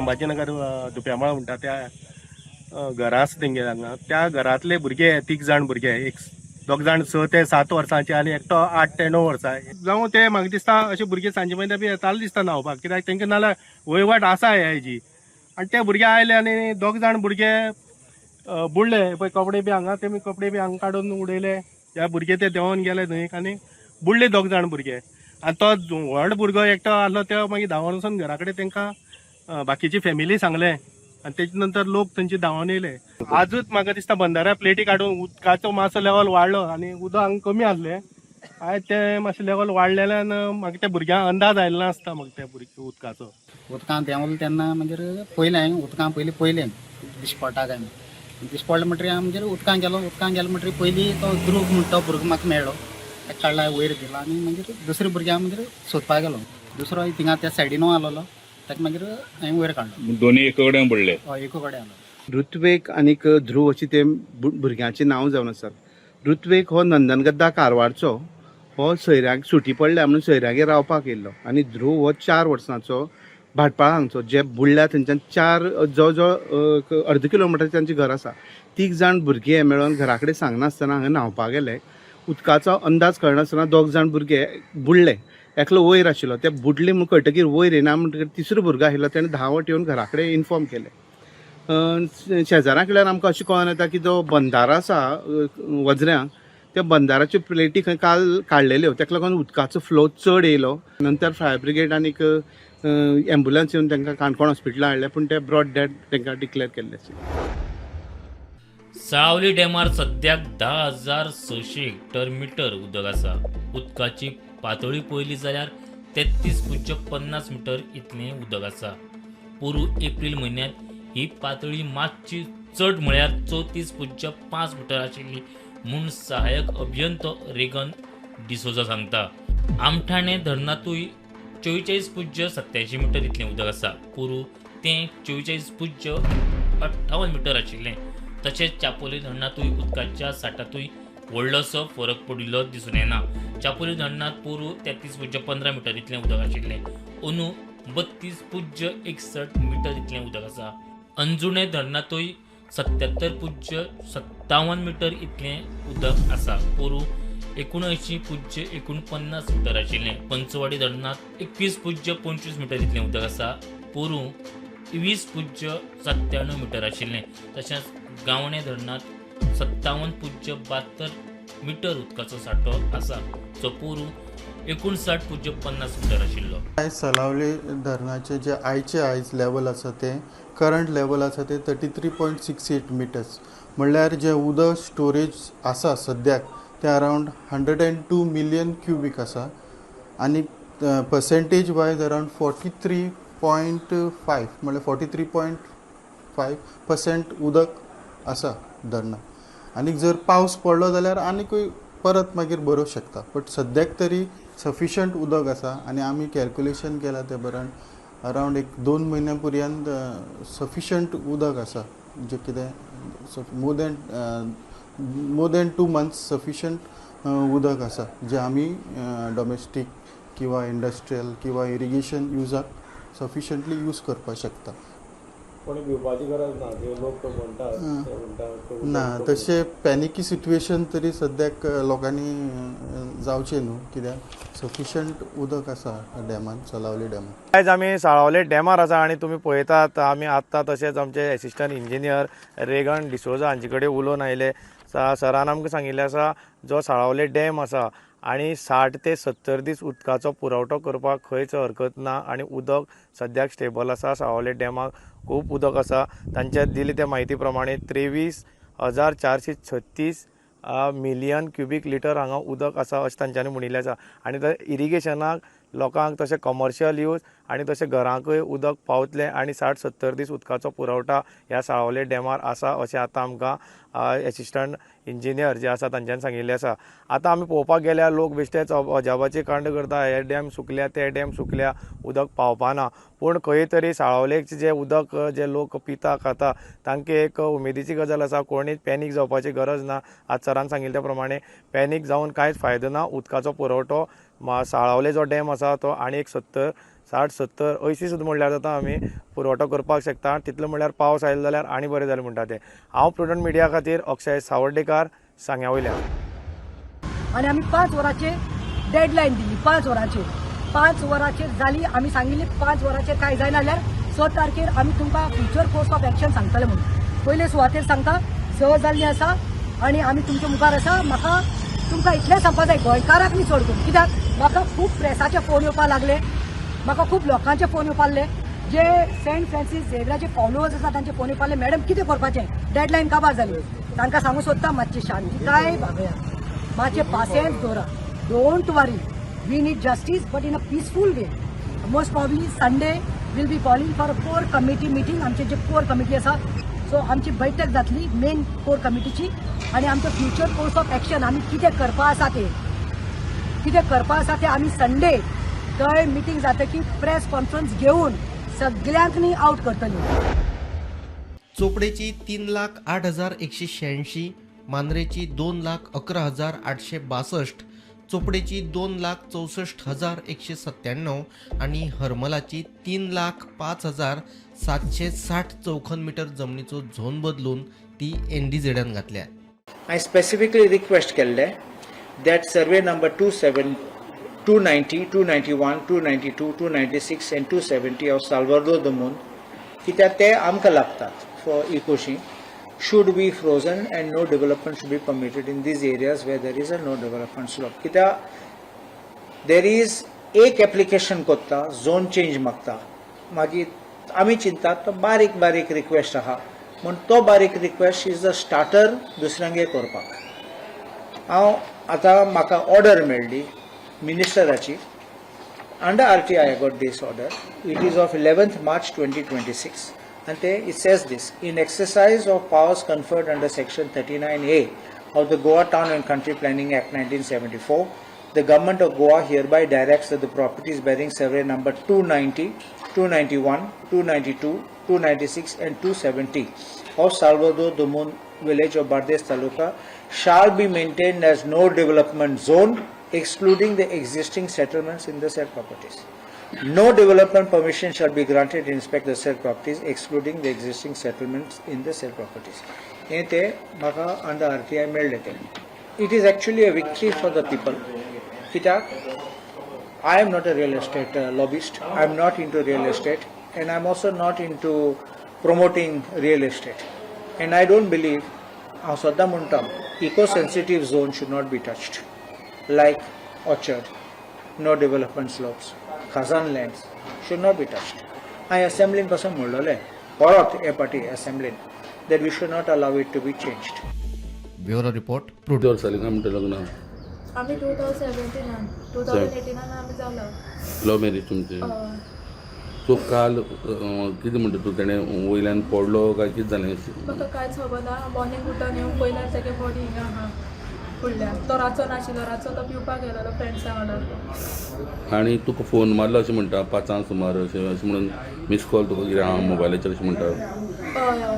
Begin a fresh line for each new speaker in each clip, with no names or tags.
संभाजीनगर दुप्यामळ म्हणटा त्या घरां आसा तेंगे हांगा. त्या घरांतले भुरगे तीग जाण भुरगे, एक दोग जाण 6 ते 7 वर्सांचे आनी एकटो 8 ते 9 वर्सां. जावं ते म्हाका दिसता अशे भुरगे सांजे पर्यंत बी येताले दिसता न्हांवपाक, कित्याक तेंकां नाल्यार वयवाट आसा हेजी. आनी ते भुरगे आयले आनी दोग जाण भुरगे बुडले. पळय कपडे बी हांगा, तेमी कपडे बी हांगा काडून उडयले. ह्या भुरगे ते देंवोन गेले न्हंयक आनी बुडले दोग जाण भुरगे. आनी तो व्हड भुरगो एकटो आहलो तो मागीर धांवन वचून घरा कडेन तेंकां बाकीची फॅमिली सांगलें आनी तेजे नंतर लोक थंयचे धांवन येयले. आजूच म्हाका दिसता बंदाऱ्या प्लेटी काडून उदकाचो मातसो लेवल वाडलो आनी उदक हांगा कमी आसलें. आयज तें मातशें लेवल वाडलेल्यान म्हाका त्या भुरग्यांक अंदाज आयलो नासता म्हाका त्या भुरग्या उदकाचो.
उदकां देंवलो तेन्ना मागीर पयलें हांवें उदकां पयलीं पयलें दिश्टी पडटा काय म्हूण. दिश्टी पडलें म्हणटरीर हांव मागीर उदकां गेलो. उदकां गेलो म्हणटरीर पयलीं तो ध्रुव म्हणटा तो भुरगो म्हाका मेळ्ळो, ताका काडला वयर दिलो आनी मागीर दुसऱ्या भुरग्यांक मागीर सोदपाक गेलो. दुसरो थिंगा त्या सायडीनू आसलेलो, ताका मागीर हांवें वयर काडलो.
दोनी एका कडेन बुडले.
हय, एका कडेन आसलो.
ऋत्वेक आनीक ध्रुव अशी ते भुरग्यांची नांव जावन आसात. ऋत्वेक हो नंदनगद्दा कारवारचो, हो सोयऱ्यांक सुटी पडल्या म्हणून सोयऱ्यांगेर रावपाक येयल्लो. आनी ध्रुव हो 4 वर्सांचो भाटपाळ हांगचो, जे बुडल्या थंयच्यान 4 जवळ जवळ अर्द किलोमिटर तांचें घर आसा. 3 जाण भुरगे मेळोन घरा कडेन सांगनासतना हांगा न्हांवपाक गेले. उदकाचो अंदाज कळनासतना 2 जाण भुरगे बुडले. एकलो वयर आशिल्लो, ते बुडले म्हूण कळटकीर वयर येना म्हणटकीर तिसरो भुरगो आशिल्लो तेणें धांवत येवन घरा कडेन इन्फॉर्म केलें. शेजाऱ्यां कडल्यान आमकां अशें कळोन येता की जो बंदारो आसा वजऱ्यांक, त्या बंदाराच्यो प्लेटी खंय काल काडलेल्यो, ताका लागून उदकाचो फ्लो चड येयलो. नंतर फायर ब्रिगेड आनीक एम्बुलन्स येवन तांकां काणकोण हॉस्पिटलान हाडले, पूण ते ब्रॉड डेड तांकां डिक्लेअर केल्ले.
साळावली डॅमार सद्याक 10,600 हेक्टर मिटर उदक आसा. उदकाची पातळी पळयली जाल्यार 33.50 मिटर इतलें उदक आसा. पोरू एप्रील म्हयन्यांत ही पातळी मातशी चड म्हळ्यार 34.5 मिटर आशिल्ली म्हूण सहायक अभियंतो रेगन डिसोजा सांगता. आमठाणे धरणांतूय 44.87 मिटर इतलें उदक आसा. पोरू तें 44.58 मिटर आशिल्लें. तशेंच चापोली धरणांतूय उदकाच्या साठांतूय व्हडलोसो फरक पडिल्लो दिसून येना. चापोली धरणांत पोरू 33.15 मिटर इतलें उदक आशिल्लें. अंदू 32.61 मिटर इतलें उदक आसा. अंजुणे धरणांतूय 77.57 मिटर इतलें उदक आसा. पोरू 79.49 मिटर आशिल्लें. पंचवाडी धरणांत 21.25 मिटर इतलें उदक आसा. पोरू 20.97 मिटर आशिल्लें. तशेंच गावणे धरणांत 57.72 मिटर उदकाचो सांठो आसा, जो पोरू 59.50 मिटर आशिल्लो.
आयज साळावले धरणाचें जे आयचे आयज लेवल आसा तें करंट लेवल आसा तें 33.68 मिटर्स, म्हणल्यार जें उदक स्टोरेज आसा सद्याक तें अरावंड 102 मिलियन क्युबीक आसा आनी पर्सेंटेज वायज अरावंड 43.5, म्हणल्यार 43.5% उदक आसा धरणात. आनी जर पावस पडलो जाल्यार आनीकूय परत मागीर भरूंक शकता, बट सद्याक तरी सफिशंट उदक आसा. आनी आमी कॅल्कुलेशन केलां ते बरान अरावंड एक 2 म्हयन्या पर्यंत सफिशंट उदक आसा, जें कितें more than 2 months sufficient उदक आसा, जें आमी डॉमेस्टीक किंवा इंडस्ट्रियल किंवा इरिगेशन युजाक सफिशंटली यूज करपाक शकता.
कोणी भिवपाची गरज ना, जे लोक म्हणटात ते म्हणटात.
ना, तशें पॅनिकी सिट्युएशन तरी सद्याक लोकांनी जावचें न्हू, कित्याक सफिशंट उदक आसा डॅमान, साळावली डॅमान.
आयज आमी साळावले डॅमार आसा आनी तुमी पळयतात आमी आत्तां तशेंच आमचे एसिस्टंट इंजिनियर रेगन डिसोजा हांचे कडेन उलोवन आयले. सरान आमकां सांगिल्लें आसा जो साळावले डॅम आसा आनी 60 ते 70 दीस उदकाचो पुरवठो करपाक खंयच हरकत ना आनी उदक सद्याक स्टेबल आसा. साळावले डॅमाक खूब उदक आसा. तांच्या दिले त्या म्हायती प्रमाणे 23,436 मिलियन क्युबीक लिटर हांगा उदक आसा अशें तांच्यांनी म्हणिल्लें आसा. आनी ते इरिगेशनाक लोकांक तशें कमर्शियल यूज आनी तशें घरांकूय उदक पावतलें आनी 60-70 दीस उदकाचो पुरवठा ह्या साळावले डॅमार आसा अशें आतां आमकां एसिस्टंट इंजिनियर जे आसा तांच्यांनी सांगिल्लें आसा. आतां आमी पळोवपाक गेल्यार लोक बेश्टेच अजापाची कांड करता, हे डॅम सुकल्या ते डॅम सुकल्या उदक पावपाना, पूण खंय तरी साळावलेक जें उदक जे लोक पिता खाता तांकां एक उमेदीची गजाल आसा. कोणीच पॅनीक जावपाची गरज ना. आज सरान सांगिल्ल्या त्या प्रमाणे पॅनीक जावन कांयच फायदो ना. उदकाचो पुरवठो साळावले जो डॅम आसा तो आनी एक 60, 70, 80 सुद्दां म्हणल्यार जाता आमी पुरवठो करपाक शकता. तितलो म्हणल्यार पावस आयलो जाल्यार आनी बरें जालें म्हणटा तें. हांव प्रुडंट मिडिया खातीर अक्षय सावर्डेकार, सांग्या वयल्यान.
आनी आमी 5 वरांचेर डेडलायन दिली. 5 वरांचेर, 5 वरांचेर जाली. आमी सांगिल्ली 5 वरांचेर कांय जायना जाल्यार 6 तारखेर आमी तुमकां फ्युचर कोर्स ऑफ एक्शन सांगतले म्हणून. पयले सुवातेर सांगता, 6 जाल्ली आसा आनी आमी तुमच्या मुखार आसा. म्हाका तुमकां इतलें सांगपा जाय, गोंयकाराक न्ही चड करून, कित्याक म्हाका खूब प्रेसाचे फोन येवपाक लागले, म्हाका खूब लोकांचे फोन येवपाक लागले, जे सेंट फ्रांसीस झेवियराचे फॉलोवर्स आसा तांचे फोन येवपाक लागले, मॅडम कितें करपाचें, डेडलायन काबार जाली. तांकां सांगूं सोदता, मातशी शांतिकाय भागया, मातशें पासियेंस दवरा, don't worry, we need justice but in a peaceful way. Most probably Sunday will be calling for a core committee meeting. आमचे जे कोर कमिटी आसा, सो आमची बैठक जातली मेन कोर कमिटीची आनी आमचो फ्युचर कोर्स ऑफ एक्शन आमी कितें करपा आसा ते, कितें करपा आसा ते आमी संडे थंय मिटींग जातकीर प्रेस कॉन्फरन्स घेवन सगल्यांक न्ही आवट करतली.
चोपडेची 3,08,186, मांद्रेची 2,11,862, चोपडेची 2,64,197 आनी हरमलाची 3,05,760 चौखण मीटर जमनीचो झोन बदलून ती एनडीझेडान घातल्या.
I specifically request केल्ले that survey number 2 7 290, 291, 292, 296 and 270 of Salvador Domon, कित्याक ते आमकां लागतात for Ecoshi, should be frozen and no development should be permitted in these areas where there is a no development slope. कित्याक there is एक application कोत्ता, zone change मागता, मागीर आमी चिंतात तो बारीक बारीक रिक्वेस्ट आहा म्हूण तो बारीक रिक्वेस्ट is the starter दुसऱ्यांगे करपाक. हांव आतां म्हाका ऑर्डर मेळ्ळी मिनिस्टराची. Under RTI I got this order. It is of 11th March 2026 and ते it says this: in exercise of powers conferred under section 39A of the Goa Town and Country Planning Act 1974, the Government of Goa hereby directs that the properties bearing survey number 290, 291, 292, 296 and 270 of Salvador Domon village of Bardez Taluka shall be maintained as no development zone, excluding the existing settlements in the said properties. No development permission shall be granted in respect the said properties, excluding the existing settlements in the said properties. हे ते म्हाका under RTI मेळ्ळे ते. It is actually a victory for the people, कित्याक I am not a real estate lobbyist. I am not into real estate, and I am also not into promoting real estate. And I don't believe, हांव सद्दां म्हणटा, eco sensitive zone should not be touched, like orchard, no development slopes, khazan lands should not be touched. हांवें असेंब्लीन पासून म्हणलेलें परत हे पाटी असेंब्लीन that we should not allow it to be changed.
Bureau report,
किती वर्स जालीं काय म्हणटा लग्न?
आमी 2017नान, 2018नान आमी जालो.
लव मॅरेज तुमचें?
हय.
सो काल कितें म्हणटा तूं, तेणें वयल्यान पडलो काय कितें जालें?
म्हाका कांयच खबर ना. मॉर्निंग उठून येवन पयल्यार तेगे बॉडी हिंगा आहा फुडल्यान. तो रातचो नाशिल्लो, रातचो तो पिवपाक गेलेलो फ्रेंड्सां वांगडा.
आनी तुका फोन मारलो अशें म्हणटा 5 सुमार अशें अशें म्हणून मिस कॉल तुका कितें आहा मोबायलाचेर अशें म्हणटा.
हय हय.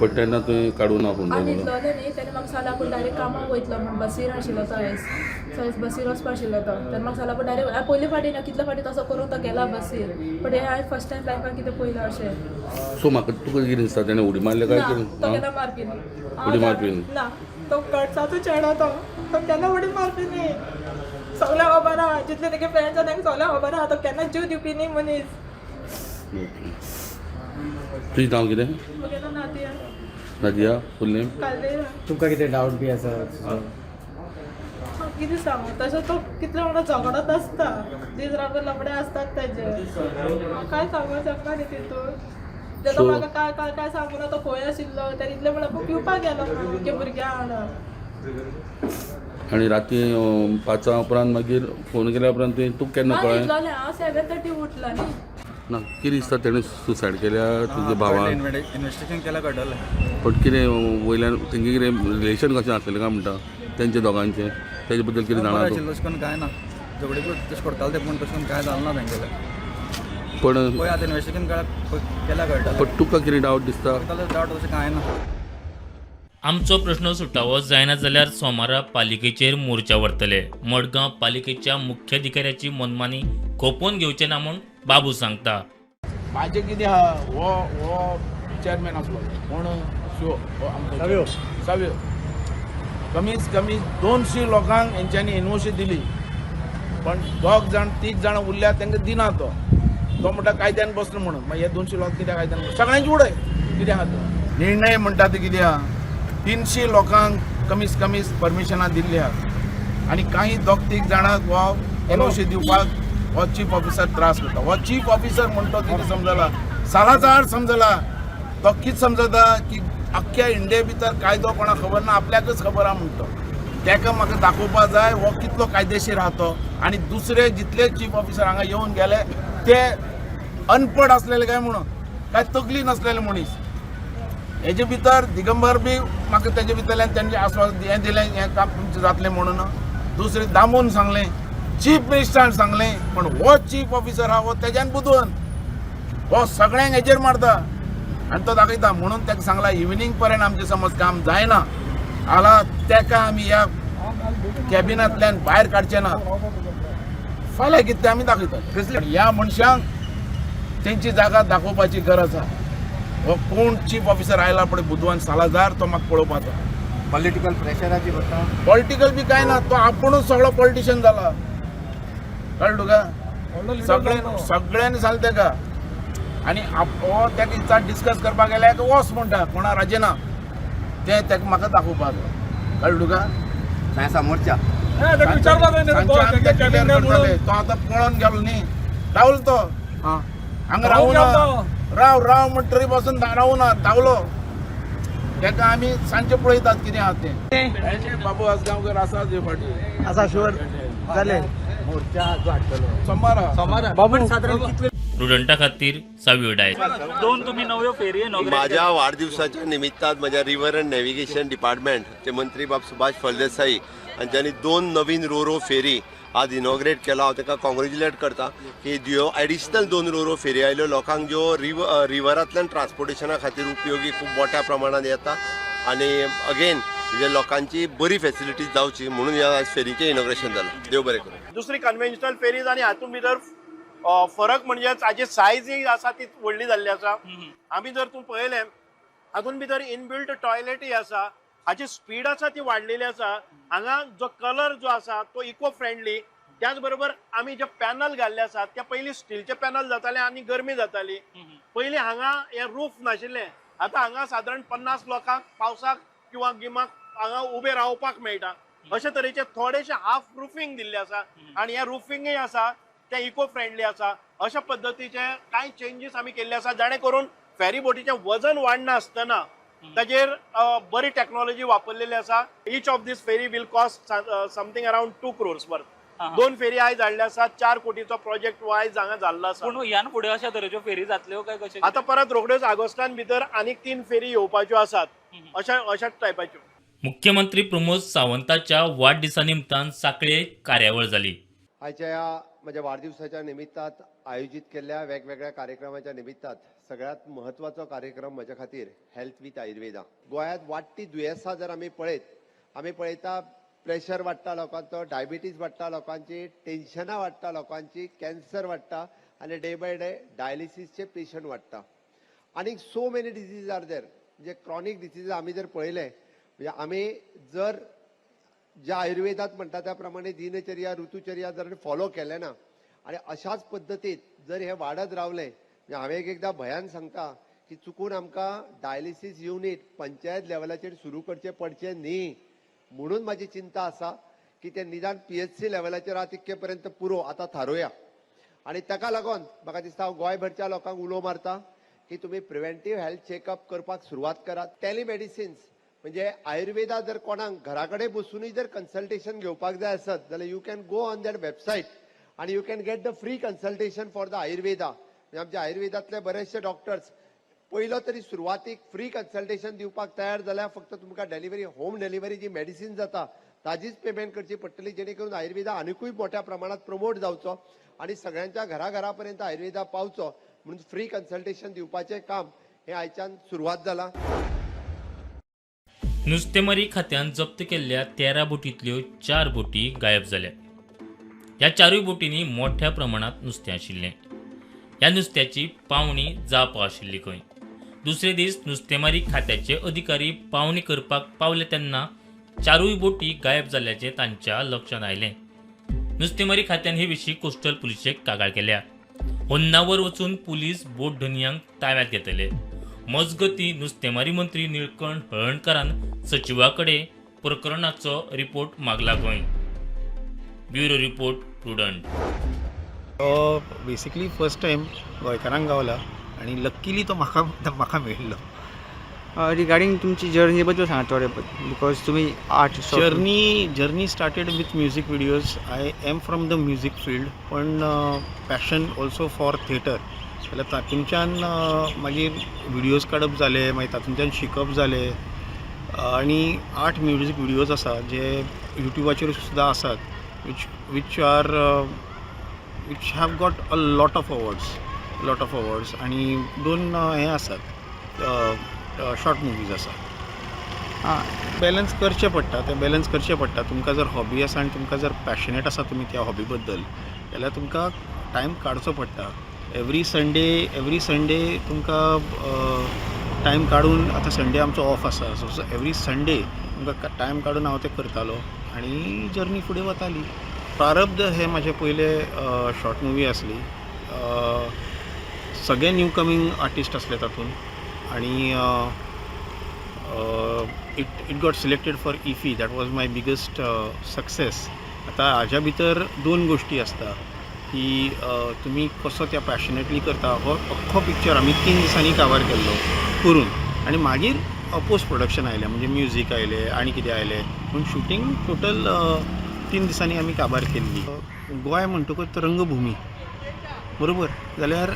पण तेन्ना तुवें काडूं ना फोन?
हांव
ताजो?
न्हिदलोलें न्ही, तेणें म्हाका सांगलें आपूण डायरेक्ट कामाक वयतलो म्हूण. बसीर आशिल्लो तो आयज, सो आयज बसीर वचपा आशिल्लो तो. तेन्ना म्हाका सांगलें आपूण डायरेक्ट, हांवें पयले फावटी ना, कितले फावटी तसो करून तो गेला बसीर, बट हें हांवें फर्स्ट टायम लायफान कितें पयलां अशें.
सो म्हाका तुका कितें दिसता, तेणें उडी मारल्या काय
ना.
कितें?
तो
आं?
केन्ना मारपी न्ही.
उडी मारपी न्ही?
ना, तो गट्साचो चेडो, तो तो केन्ना उडी मारपी न्ही. सगळ्यांक खबर आहा, जितले तेगे फ्रेंड्स आहा तांकां सगळ्यांक खबर आहा, तो केन्ना जीव दिवपी न्ही मनीस.
ओके, तुजें नांव कितें?
म्हगेलो नादिया.
नादिया, फूल नेम?
काल्देरा.
तुमकां कितें डावट बी आसा?
हांव कितें सांगू, तशें तो कितले वांगडा झगडत आसता, दीस रातभर लफडे आसतात तेजे. हांव कांय सांगूंक शकना न्ही तितून. तेतो म्हाका काय काय काय सांगूना तो खंय आशिल्लो. तेणें इतलें म्हणल्यार आपूण पिवपाक गेलो म्हणून की भुरग्यां वांगडा.
आनी राती 5 उपरांत मागीर फोन केल्या उपरांत तुवें तुका केन्ना
हांव
कळ्ळें?
न्हिदलोलें, हांव 7:30 उठलां न्ही.
ना, कितें दिसता, तेणें सुसायड केल्या तुज्या भावान?
इन्वेस्टिगेशन केल्यार कळटलें.
पण कितें वयल्यान तेंगे कितें रिलेशन कशें आसलेलें काय म्हणटा तेंच्या दोगांचें, तेजे बद्दल कितें
बरें
जाणा तूं?
आशिल्लें तशें करून कांय ना. झगडीं तशें करताले ते, पूण तशें करून कांय जालें ना तेंगेलें.
पण
पळय आतां इन्वेस्टिगेशन केल्यार कळटलें.
पण तुका कितें डावट दिसता?
डावट तशें कांय ना.
आमचो प्रश्न सुटावो जायना जाल्यार सोमारा पालिकेचेर मोर्चा व्हरतले. मडगांव पालिकेच्या मुख्याधिकाऱ्याची मनमानी खपोवन घेवचे ना म्हूण बाबू सांगता.
म्हाजें कितें आहा, हो हो चेअरमॅन आसलो कोण शो हो आमचो साव्यो, कमीत कमी 200 लोकांक हेंच्यांनी एनओसी दिली, पण दोग जाण तीग जाणां उरल्या तांकां दिना. तो तो म्हणटा कायद्यान बसलो म्हणून. मागीर हे 200 लोक कित्याक कायद्यान? सगळ्यांची उडय कितें आहा तो निर्णय म्हणटा ते कितें आहा, 300 लोकांक कमीत कमी परमिशनां दिल्ली आहा आनी काही दोग तीग जाणांक हो एनओसी दिवपाक हो चीफ ऑफिसर त्रास करता. हो चीफ ऑफिसर म्हणतो कितें समजला, सालाजार समजला. तो कितें समजता की अख्ख्या इंडिये भितर कायदो कोणाक खबर ना, आपल्याकच खबर आहा म्हणतो. ताका म्हाका दाखोवपा जाय हो कितलो कायदेशीर आहा तो. आनी दुसरे जितले चीफ ऑफिसर हांगा येवन गेले ते अनपड आसलेले काय म्हणून, काय तकली नासलेले मनीस. हेजे भितर दिगंबर बी म्हाका तेजे भितरल्यान तेंचे आस्वास हें दिलें, हें काम तुमचें जातलें म्हणून. दुसरें दामून सांगलें, चीफ मिनिस्टरान सांगलें, पण हो चीफ ऑफिसर आहा हो तेज्यान बुदवंत, हो सगळ्यांक हेजेर मारता आनी तो दाखयता. म्हणून ताका सांगला इव्हिनींग पर्यंत आमचें समज काम जायना आला तेका आमी ह्या कॅबिनांतल्यान भायर काडचे ना. फाल्यां कितें तें आमी दाखयतले. ह्या मनशांक तेंची जागा दाखोवपाची गरज आहा. हो कोण चीफ ऑफिसर आयला पळय बुदवंत सालाजार, तो म्हाका पळोवपाचो.
पॉलिटिकल प्रेशराची करता?
पॉलिटिकल बी कांय ना, तो आपुणूच सगळो पॉलिटिशियन जाला, कळ्ळें तुका? सगळे सगळ्यांनी सांगलें तेका. आनी हो तेका इत्सा डिस्कस करपाक गेल्यार वच म्हणटा, कोणा राजेना तें तेका म्हाका दाखोवपाक, कळ्ळें तुका?
समोरच्या
तो आतां पळोवन गेलो न्ही, धांवलो तो हांगा रावना, राव राव म्हणटरी पासून रावना, धांवलो. तेका आमी सांजचे पळयतात कितें आहा तें. बाबू आजगांवकर आसा हे फाटी.
आसा शुअर जालें. मोर्चा जो हाडटलो
सोमारा.
सोमारा. बाबू सादारण कितले
प्रुडंटा खातीर सावियो डायस.
दोन तुम्ही नव्यो फेरी.
माझ्या वाढदिवसाच्या निमित्तान माझ्या रिव्हर अँड नॅव्हिगेशन डिपार्टमेंटचे मंत्री बाब सुभाष फळदेसाई हांच्यांनी 2 नवीन रोरो फेरी आज इनॉग्रेट केला. हांव ताका कॉंग्रेच्युलेट करता की ह्यो एडिशनल 2 रोरो फेरी आयल्यो, लोकांक ज्यो रिव्हरांतल्यान ट्रान्सपोर्टेशना खातीर उपयोगी खूब मोठ्या प्रमाणात येता आनी अगेन म्हणजे लोकांची बरी फेसिलिटी जावची म्हणून ह्या आज फेरीचें इनॉग्रेशन जालां. देव बरें करूं.
दुसरी कन्व्हेन्शनल फेरीज आनी हातूंत भितर फरक म्हणजे हाजी सायज आसा ती व्हडली जाल्ली आसा. आमी जर तूं पळयलें हातूंत भितर इनबिल्ट टॉयलेटय आसा, हाची स्पीड आसा ती वाडलेली आसा. हांगा जो कलर जो आसा तो इको फ्रेंडली, त्याच बरोबर आमी जे पॅनल घाल्ले आसात ते पयलीं स्टीलचे पॅनल जाताले आनी गरमी जाताली. पयलीं हांगा हे रूफ नाशिल्ले, आतां हांगा सादारण 50 लोकांक पावसाक किंवा गिमाक हांगा उबे रावपाक मेळटा अशे तरेचे थोडेशे हाफ रुफींग दिल्ले आसा आनी हे रुफिंगय आसा ते इको फ्रेंडली आसा. अशा पद्दतीचे कांय चेंजीस आमी केल्ले आसा जाणे करून फेरी बोटीचें वजन वाडना आसतना ताजेर बरी टॅक्नॉलॉजी वापरलेली आसा. Each of this ferry will cost something around 2 crores worth. 2 फेरी आयज हाडले आसा, 4 कोटीचो प्रोजेक्ट आयज हांगा जाल्लो आसा.
पूण ह्यान फुडें अशा तरेच्यो फेरी जातल्यो काय कशें?
आतां परत रोखड्योच ऑगस्टान भितर आनीक 3 फेरी येवपाच्यो आसात अशा अशाच टायपाच्यो.
मुख्यमंत्री प्रमोद सावंताच्या वाडदिसा निमतान सांखळे कार्यावळ जाली.
आयच्या ह्या म्हज्या वाडदिवसाच्या निमित्तात आयोजीत केल्ल्या वेगवेगळ्या कार्यक्रमाच्या निमित्तात सगळ्यात महत्वाचो कार्यक्रम म्हज्या खातीर हेल्थ विथ आयुर्वेदा. गोंयांत वाडटी दुयेंसां जर आमी पळयत, आमी पळयता प्रेशर वाडटा लोकांचो, डायबिटीज वाडटा लोकांची, टेन्शनां वाडटा लोकांची, कॅन्सर वाडटा आनी डे बाय डे डायलिसीसचे पेशंट वाडटा. आनी so many disease are there, म्हणजे क्रॉनीक डिसीज आमी जर पळयले म्हणजे आमी जर ज्या आयुर्वेदात म्हणटा त्या प्रमाणे दिनचर्या ऋतुचर्या जर फॉलो केले ना आनी अशाच पद्दतीत जर हे वाडत रावले, म्हणजे हांवें एक एकदां भंयान सांगता की चुकून आमकां डायलिसीस युनीट पंचायत लेवलाचेर सुरू करचें पडचें न्ही म्हणून म्हाजी चिंता आसा की ते निदान PHC लेवलाचेर आहा तितके पर्यंत पुरो आतां थारोवया. आनी ताका लागून म्हाका दिसता हांव गोंयभरच्या लोकांक उलो मारता की तुमी प्रिवेंटीव हेल्थ चॅकअप करपाक सुरवात करात. टेलिमेडिसिन्स म्हणजे आयुर्वेदा जर कोणाक घरा कडेन बसुनूय जर कन्सल्टेशन घेवपाक जाय आसत जाल्यार you can go on that website आनी you can get the free consultation for the Ayurveda. म्हणजे आमच्या आयुर्वेदांतले बरेचशे डॉक्टर्स पयलो तरी सुरवातीक फ्री कन्सल्टेशन दिवपाक तयार जाल्यार फक्त तुमकां डेलिव्हरी, होम डिलिव्हरी जी मेडिसीन जाता ताजीच पेमेंट करची पडटली, जेणे करून आयुर्वेदा आनिकूय मोठ्या प्रमाणात प्रमोट जावचो आनी सगळ्यांच्या घराघरा पर्यंत आयुर्वेदा पावचो म्हणून फ्री कन्सल्टेशन दिवपाचें काम हें आयच्यान सुरवात जालां.
नुस्तेमारी खात्यान जप्त केल्ल्या 13 बोटींतल्यो 4 बोटी गायब जाल्या. ह्या 4 बोटींनी मोठ्या प्रमाणात नुस्तें आशिल्लें. ह्या नुस्त्याची पावणी जावपा आशिल्ली खंय. दुसरे दीस नुस्तेमारी खात्याचे अधिकारी पावणी करपाक पावले तेन्ना चारूय बोटी गायब जाल्ल्याचें तांच्या लक्षांत आयलें. नुस्तेमारी खात्यान हे विशीं कोस्टल पुलिशेक कागाळ केल्या. होन्नावर वचून पुलीस बोट धनयांक ताब्यात घेतले. मजगती नुस्तेमारी मंत्री निळकंठ हळर्णकारान सचिवा कडेन प्रकरणाचो रिपोर्ट मागला खंय. Bureau report, Prudent.
तो बेसिकली फर्स्ट टायम गोंयकारांक गावला आनी लक्कीली तो म्हाका म्हाका मेळिल्लो.
रिगार्डींग तुमची जर्नी बद्दल सांगा थोडे, because तुमी art
Journey started with music videos. I am from the music field, पण पॅशन ऑल्सो फॉर थिएटर. जाल्यार तातूंच्यान मागीर विडियोज काडप जाले, मागीर तातूंच्यान शिकप जालें आनी आठ म्युजीक विडियोज आसा जे युट्यूबाचेर सुद्दां आसात, which have got a lot of awards, lot of awards. आनी दोन हे आसात, शॉर्ट मुवीज आसात. बॅलन्स करचें पडटा तें, बॅलन्स करचें पडटा. तुमकां जर हॉबी आसा आनी तुमकां जर पॅशनेट आसा तुमी त्या हॉबी बद्दल जाल्यार तुमकां टायम काडचो पडटा. एवरी संडे, एवरी संडे तुमकां टायम काडून, आतां संडे आमचो ऑफ आसा, सो एवरी संडे तुमकां टायम काडून हांव तें करतालो आनी जर्नी फुडें वताली. प्रारब्ध हे म्हाजें पयले शॉर्ट मुवी आसली. सगळे न्यू कमींग आर्टिस्ट आसले तातूंत आनी it got selected for IFFI. That was my biggest success. आतां हाज्या भितर दोन गोश्टी आसता की तुमी कसो त्या पॅशनेटली करता. हो अख्खो पिक्चर आमी 3 दिसांनी काबार केल्लो करून आनी मागीर पोस्ट प्रोडक्शन आयलें, म्हणजे म्युजीक आयलें आनी कितें आयलें, पूण शुटींग टोटल 3 दिसांनी आमी काबार केल्ली. गोंय म्हणटकूच रंगभुमी, बरोबर? जाल्यार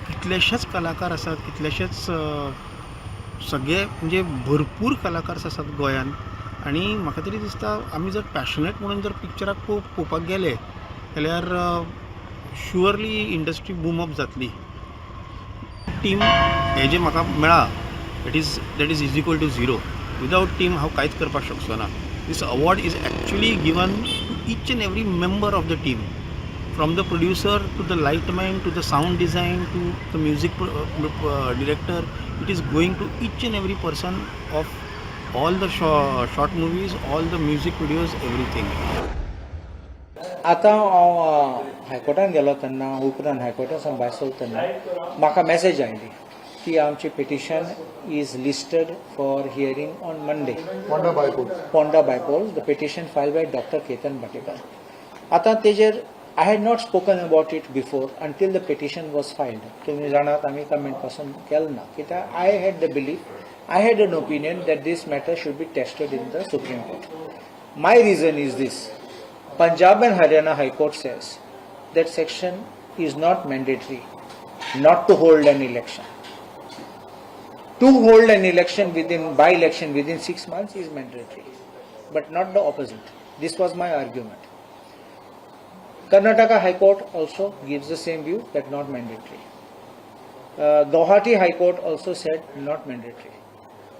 कितलेशेच कलाकार आसात, कितलेशेच सगळे, म्हणजे भरपूर कलाकार आसात गोंयान. आनी म्हाका तरी दिसता, आमी जर पॅशनेट म्हणून जर पिक्चराक पळोवपाक गेले जाल्यार शुअरली इंडस्ट्री बूम अप जातली. टीम हें जें म्हाका मेळ्ळा, that is equal to zero. Without team हांव कांयच करपाक शकचो ना. This award is actually given to each and every member of the team, from the producer to the lightman to the sound design to the music director. It is going to each and every person of all the short movies, all the music videos, everything.
आतां हांव हायकोर्टान गेलो तेन्ना, उपरांत हायकोर्टा सावन भायर सरलो तेन्ना म्हाका मॅसेज आयली की आमची petition is listed for hearing on Monday.
Ponda bypoll.
Ponda bypoll, the petition filed by Doctor Ketan Bhatikar. आतां तेजेर I had not spoken about it before until the petition was filed. तुमी जाणात, आमी comment पासून केलो ना, कित्याक I had the belief, I had an opinion that this matter should be tested in the Supreme Court. My reason is this: Punjab and Haryana High Court says that section is not mandatory not to hold an election. To hold an election within by election within 6 months is mandatory, but not the opposite. This was my argument. Karnataka High Court also gives the same view that not mandatory. Guwahati High Court also said not mandatory.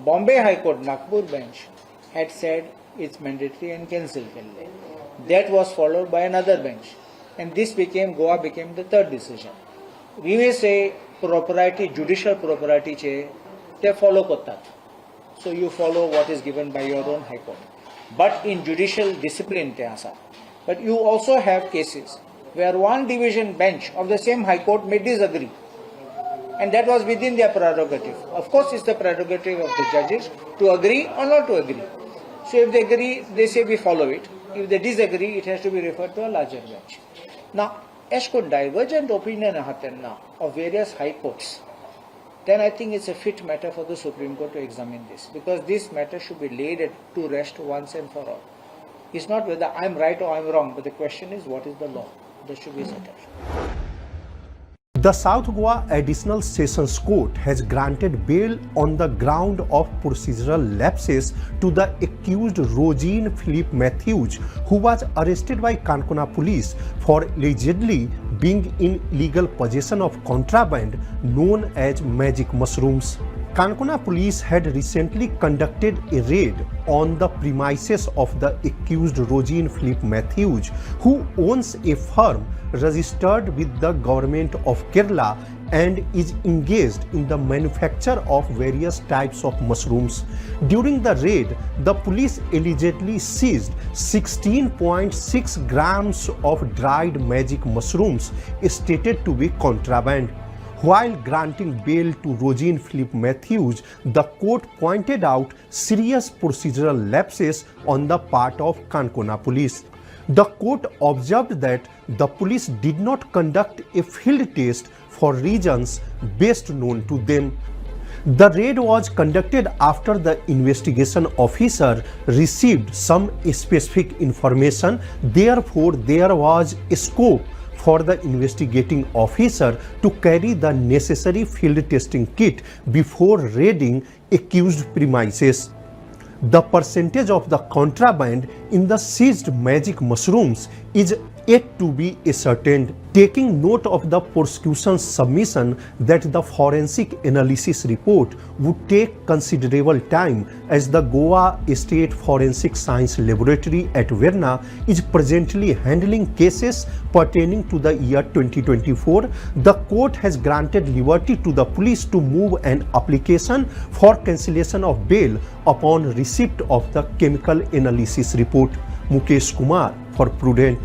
Bombay High Court, Nagpur bench, had said it's mandatory and cancel केल्ले. That was followed by another bench, and this became Goa became the third decision. We may say propriety, judicial propriety चे ते follow करतात. So you follow what is given by your own High Court. But in judicial discipline ते आसा. But you also have cases where one division bench of the same High Court may disagree. And that was within their prerogative. Of course, it's the prerogative of the judges to agree or not to agree. So if they agree, they say we follow it. If they disagree, it has to be referred to a larger bench. Now, as करून divergent opinion आहा तेन्ना of various high courts, then I think it's a fit matter for the Supreme Court to examine this, because this matter should be laid to rest once and for all. It's not whether I'm right or I'm wrong, but the question is, what is the law that should be settled.
The South Goa Additional Sessions Court has granted bail on the ground of procedural lapses to the accused Rosine Philip Matthews, who was arrested by Kankona police for allegedly being in illegal possession of contraband known as magic mushrooms. Kankona police had recently conducted a raid on the premises of the accused Rogene Philip Matthews, who owns a firm registered with the government of Kerala and is engaged in the manufacture of various types of mushrooms. During the raid, the police allegedly seized 16.6 grams of dried magic mushrooms stated to be contraband. While granting bail to Rogene Philip Matthews, the court pointed out serious procedural lapses on the part of Kankona police. The court observed that the police did not conduct a field test for reasons best known to them. The raid was conducted after the investigation officer received some specific information. Therefore, there was scope for the investigating officer to carry the necessary field testing kit before raiding accused premises. The percentage of the contraband in the seized magic mushrooms is yet to be ascertained. Taking note of the prosecution's submission that the forensic analysis report would take considerable time, as the Goa State Forensic Science Laboratory at Verna is presently handling cases pertaining to the year 2024, the court has granted liberty to the police to move an application for cancellation of bail upon receipt of the chemical analysis report. Mukesh Kumar for Prudent.